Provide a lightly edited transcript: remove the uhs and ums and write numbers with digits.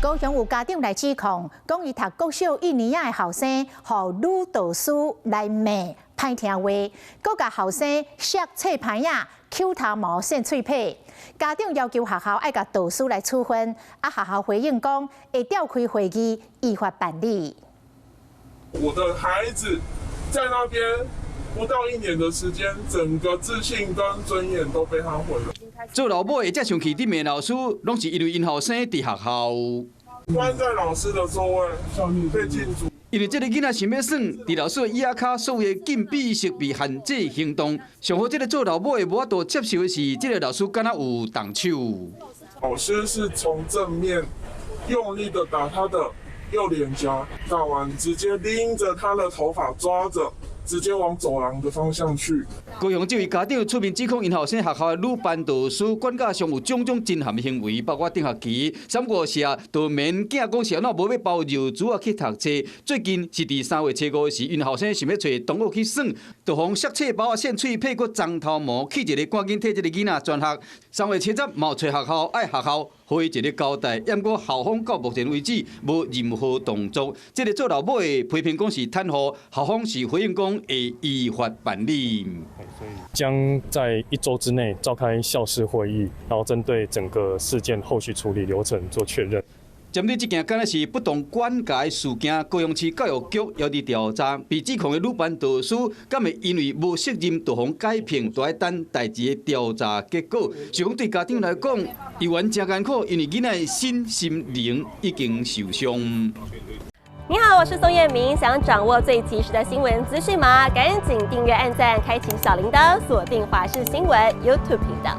高雄有家長來指控，講伊讀國小一年仔的後生，予女導師來罵歹聽話，閣共後生摔冊牌仔、抾頭毛、搧喙䫌。家長要求學校愛共導師來處分，啊學校回應講會召開會議依法辦理。我的孩子在那邊不到一年的時間，整個自信跟尊嚴都被他毀了。做老母的才生氣，佇罵老師，攏是因為𪜶後生佇學校。關在老師的座位，被禁足。因為這个囡仔想欲耍，佇老師的椅仔跤所謂的禁閉設備限制行動，上好這个做老母的無法度接受的是，這个老師敢若有動手。老師是從正面用力的打他的右臉頰，打完直接拎着他的頭髮抓着，直接往走廊的方向去。高雄這位家長出面指控𪜶後生學校的女班導師管教上有種種真譀的行為，包括頂學期三五時啊，就免囝講是按怎無欲包尿苴仔去讀冊。最近是佇3月初5時，𪜶後生想欲揣同學去耍，就予摔冊包仔、搧喙䫌、閣鬃頭毛，氣一个趕緊替這个囡仔轉學。3月7日嘛有揣學校，愛學校予伊一个交代，毋過校方到目前為止無任何動作。這个做老母的批評講是袒護，校方是回應講會依法辦理。將在一周之內召開校事會議，然後針對整個事件後續處理流程做確認。針對這件敢若是不當管教的事件，高雄市教育局也佇調查，被指控的女班導師，敢會因為無適任就予解聘，都愛等代誌的調查結果。是講對家長來講，猶原誠艱苦，因為囡仔的身心靈已經受傷。你好，我是宋燕明，想掌握最及時的新聞資訊嗎？趕緊訂閱、按讚、開啟小鈴鐺，鎖定華視新聞 YouTube 頻道。